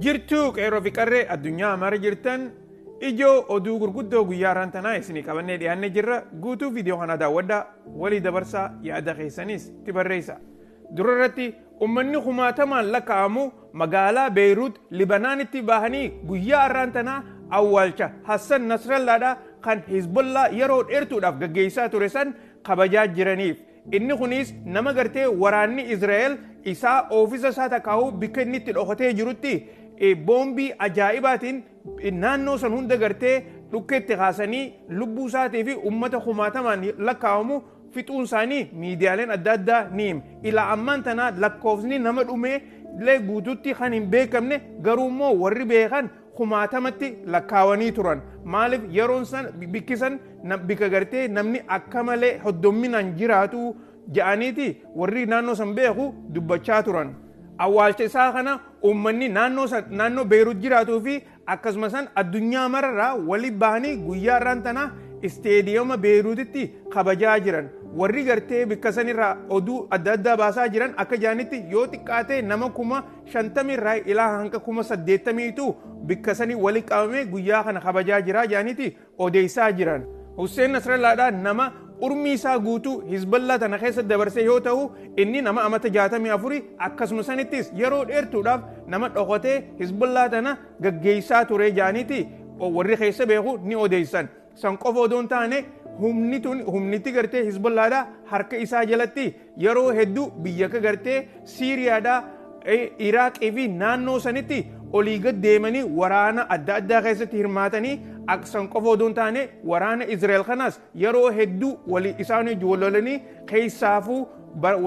Jirtuu qeerroo fi qarree addunyaa mara jirtan, ijoo oduu gurguddoo guyyaa har'aan tanaa isinii qabannee dhiyaannee jirra. Guutuu viidiyoo kana daawwadhaa, walii dabarsaa, yaada keessanis itti barreessa. Dura irratti uummanni kumaatamaan lakkaa'amu magaalaa Beeyruut Libanaanitti bahanii guyyaa har'aan tanaa awwaalcha Hassan Nasrallaadhaa kan Hizbollaa yeroo dheertuudhaaf gaggeessaa ture san kabajaa jiraniif. Inni kunis nama gartee waraanni Israa'el isaa oofisa isaa takkaa'uu bikka inni itti dhokatee jirutti boombii ajaa'ibaatiin naannoo san hunda gartee dhukkeetti kaasanii lubbuu isaatii fi uummata kumaatamaan lakkaa'amu fixuun isaanii miidiyaaleen adda addaa ni hima. Ilaa ammaan tanaa lakkoofsni nama dhumee illee guutuutti kan hin beekamne, garuu immoo warri beekan kumaatamatti lakkaawanii turan. Maaliif yeroon san bikkisan bikka gartee namni akka malee hoddomminaan jiraatu ja'aniiti warri naannoo san beeku dubbachaa turan. Awwaalcha isaa kana uummanni naannoo naannoo Beerut jiraatuu fi akkasuma san addunyaa mararraa wali bahanii guyyaa har'aan tana isteediyooma Beeruutitti kabajaa jiran. Warri gartee bikka sanirraa oduu adda addaa baasaa jiran akka jaanitti yoo xiqqaate nama 50,000rraa ilaa hanga 80,000tu bikka sanii wali qabamee guyyaa kana kabajaa jira jaaniiti odeessaa jiran. Hussein Nasrallaadhaa nama urmii isaa guutuu Hizballaa tana keessa dabarse yoo ta'u, inni nama amata 64, akkasuma sanittis yeroo dheertuudhaaf nama dhokatee Hizballaa tana gaggeessaa ture jaaniiti warri keessa beeku ni odeessan. San qofa odoo hin taane, humni tun humnitti gartee Hizballaadhaa harka isaa jalatti yeroo hedduu biyya akka gartee Siiriyaadhaa, Iraaqii fi naannoo sanitti olii gad deemanii waraana adda addaa keessatti hirmaatanii, san qofa odoo hin taane waraana Israa'el kanas yeroo hedduu walii isaan wajjin wal lolanii, keessaafuu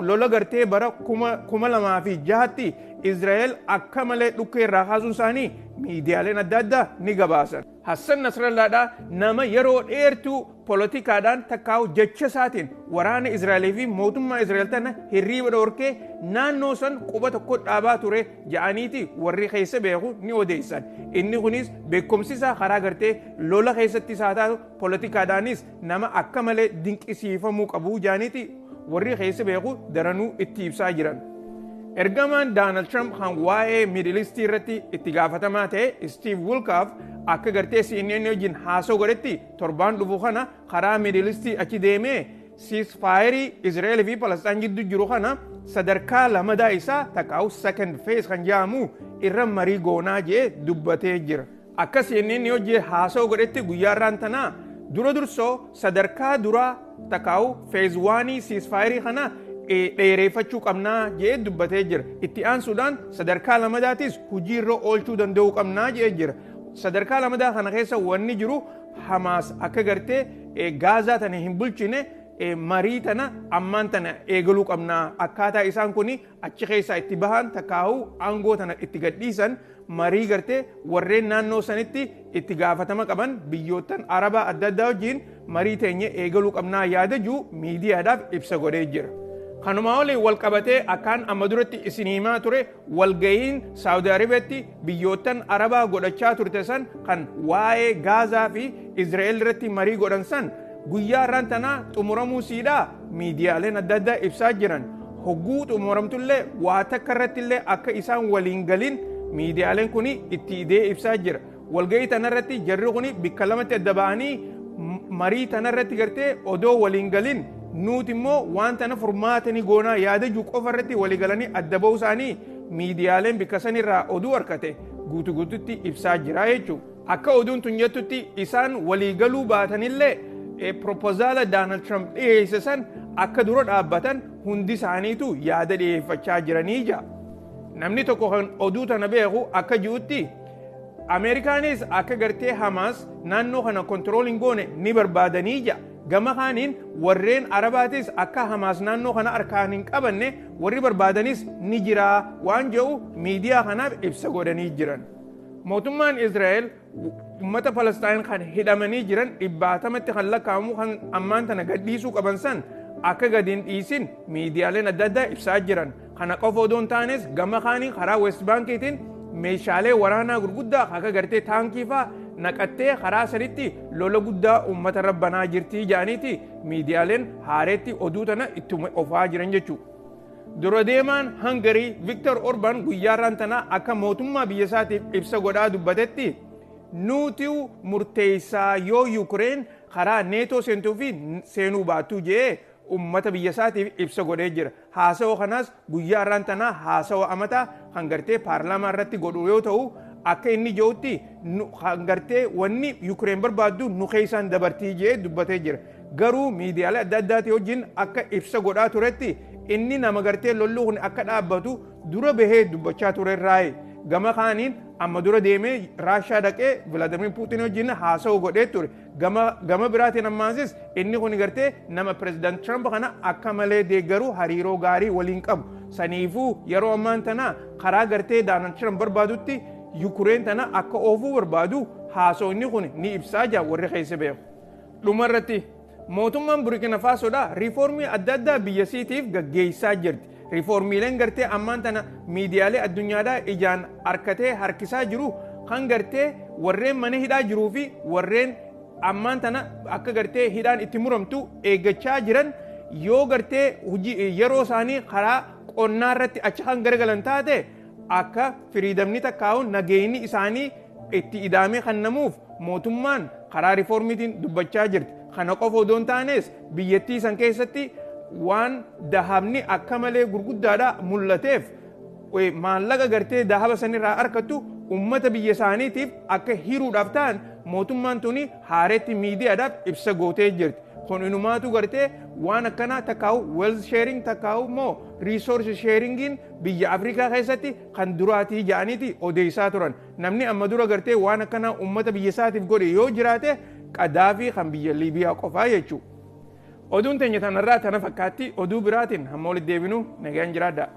lola gartee bara 2006tti Israa'el akka malee dhukkee irraa kaasuun isaanii miidiyaaleen adda addaa ni gabaasan. Hassan Nasrallaadhaa nama yeroo dheertuu poolitikaadhaan takkaa'u jecha isaatiin waraana Israa'elii fi mootummaa Israa'el tana hirriiba dhorkee naannoo san quba tokko dhaabaa ture ja'aniiti warri keessa beeku ni odeessan. Inni kunis beekumsi isaa karaa gartee lola keessatti isaa taatu poolitikaadhaanis nama akka malee dinqisiifamuu qabu ja'aniiti warri keessa beeku daranuu itti ibsaa jiran. Ergamaan Doonaald Trump kan waa'ee Middle East irratti itti gaafatamaa ta'e Steve Witkoff akka gartee CNN wajjin haasoo godhetti, torbaan dhufu kana karaa Middle East achi deemee ceasefire Israa'el fi Palestaan gidduu jiru kana sadarkaa lamadaa isaa takkaa'u second phase kan jedhamu irra marii goonaa jee dubbatee jira. Akka CNN wajjin haasoo godhetti guyyaa irraan tanaa dura dursoo sadarkaa duraa takkaa'u phase 1 ceasefire kana dheereeffachuu qabnaa jee dubbatee jira. Itti aansuudhaan sadarkaa lamadaatis hojiirra oolchuu danda'uu qabnaa jee jira. Sadarkaa lamadaa kana keessa wanni jiru Hamaas akka gartee Gaazaa tana hin bulchine marii tana ammaan tana eegaluu qabnaa. Akkaataa isaan kun achi keessaa itti bahan takkaa'uu aangoo tana itti gadhiisan marii gartee warreen naannoo sanitti itti gaafatama qaban biyyoottan Arabaa adda addaa wajjin marii teenye eegaluu qabnaa yaada jiru miidiyaadhaaf ibsa godhee jira. Kanuma waliin wal qabatee akkaan amma duratti isin himaa ture, walga'iin Saawudi Arabiyaatti biyyoottan Arabaa godhachaa turte san kan waa'ee Gaazaa fi Israa'el irratti marii godhan san guyyaa har'aan tanaa xumuramuu siidhaa miidiyaaleen adda addaa ibsaa jiran. Hogguu xumuramtullee waa takka irratti illee akka isaan waliin galin miidiyaaleen kun itti idee ibsaa jira. Walga'ii tanarratti jarri kun bikka lamatti adda ba'anii marii tanarratti gartee odoo waliin galin, nuti immoo waan tana furmaata ni goonaa yaada jiru qofa irratti walii galanii adda ba'uu isaanii miidiyaaleen bikka sanirraa oduu harkate guutu guututti ibsaa jira jechuudha. Akka oduun tun jettutti isaan walii galuu baatanillee proposal Doonaald Trump dhiyeesse san akka dura dhaabbatan hundi isaaniitu yaada dhiyeeffachaa jiranii jira. Namni tokko kan oduu tana beeku akka jirutti, Ameerikaanis akka gartee Hamaas naannoo kana control hin goone ni barbaadanii jira. Gama kaaniin warreen Arabaatis akka Hamaas naannoo kana harkaan hin qabanne warri barbaadanis ni jira waan jedhu miidiyaa kanaaf ibsa godhanii jiran. Mootummaan Israa'el uummata Palestaan kan hidhamanii jiran dhibbaatamatti kan lakkaa'amu kan ammaan tana gadhiisuu qaban san akka gadi hin dhiisin miidiyaaleen adda addaa ibsaa jiran. Kana qofa odoo hin taanes, gama kaaniin karaa West Bankiitiin meeshaalee waraanaa gurguddaa akka gartee taankii fa'aa naqattee karaa sanitti lola guddaa uummata rabbanaa jirtii jedhaniiti miidiyaaleen haareetti oduu tana ittuma ofaa jiran jechuudha. Dura deemaan Hangarii Viktor Orban guyyaarraan tana akka mootummaa biyya isaatiif ibsa godhaa dubbatetti, nuti murteessaa yoo Yukureen karaa Neetoo seentuu fi seenuu baattuu jee ummata biyya isaatiif ibsa godhee jira. Haasawa kanas guyyaa har'aan tanaa haasawa amataa kan gartee paarlaamaa irratti godhu yoo ta'u, akka inni jirutti kan gartee wanni Yukureen barbaaddu nu keessaan dabartii jee dubbatee jira. Garuu miidiyaalee adda addaatii wajjin akka ibsa godhaa turetti, inni nama gartee lolli kun akka dhaabbatu dura bahee dubbachaa turerraayi. Gama kaaniin amma dura deemee Raashaa dhaqee Vilaadimir Puutin wajjin haasa'u godhee ture. Gama biraatiin ammaasis inni kun gartee nama Pireezidant Trump kana akka malee deeggaru, hariiroo gaarii waliin qabu. Saniifuu yeroo ammaan tana karaa gartee Doonaald Trump barbaadutti Yukureen tana akka oofuu barbaadu haasawni kun ni ibsaa jira warri keessa beeku. Dhumarratti, mootummaan Burkina Faasoodha riifoormii adda addaa biyya siitiif gaggeessaa jirti. Riifoormiileen gartee ammaan tana miidiyaalee addunyaadhaa ijaan harkatee harkisaa jiru kan gartee warreen mana hidhaa jiruu fi warreen ammaan tana akka gartee hidhaan itti muramtu eeggachaa jiran, yoo gartee yeroo isaanii karaa qonnaa irratti achi kan garagalan taate, akka freedomni takkaa'u nageenyi isaanii itti idaamee kennamuuf mootummaan karaa riifoormiitiin dubbachaa jirti. Kana qofa odoo hin taanes, biyyattii san keessatti waan dahabni akka malee gurguddaadha mul'ateef, maallaqa gartee dahaba sanirraa argattu ummata biyya isaaniitiif akka hiruudhaaf ta'an mootummaan tuni haaretti miidiyaadhaaf ibsa gootee jirti. Kun inumaatu gartee waan akkanaa takkaa'u wealth sharing takkaa'u immoo resource sharingiin biyya Afrikaa keessatti kan duraatii ja'aniiti odeessaa turan. Namni amma dura gartee waan akkanaa ummata biyya isaatiif godhe yoo jiraate, Qadaafii kan biyya Liibiyaa qofaa jechuudha. Oduun teenya tanarraa tana fakkaatti. Oduu biraatiin hamma walitti deebinu nagaan jiraadhaa.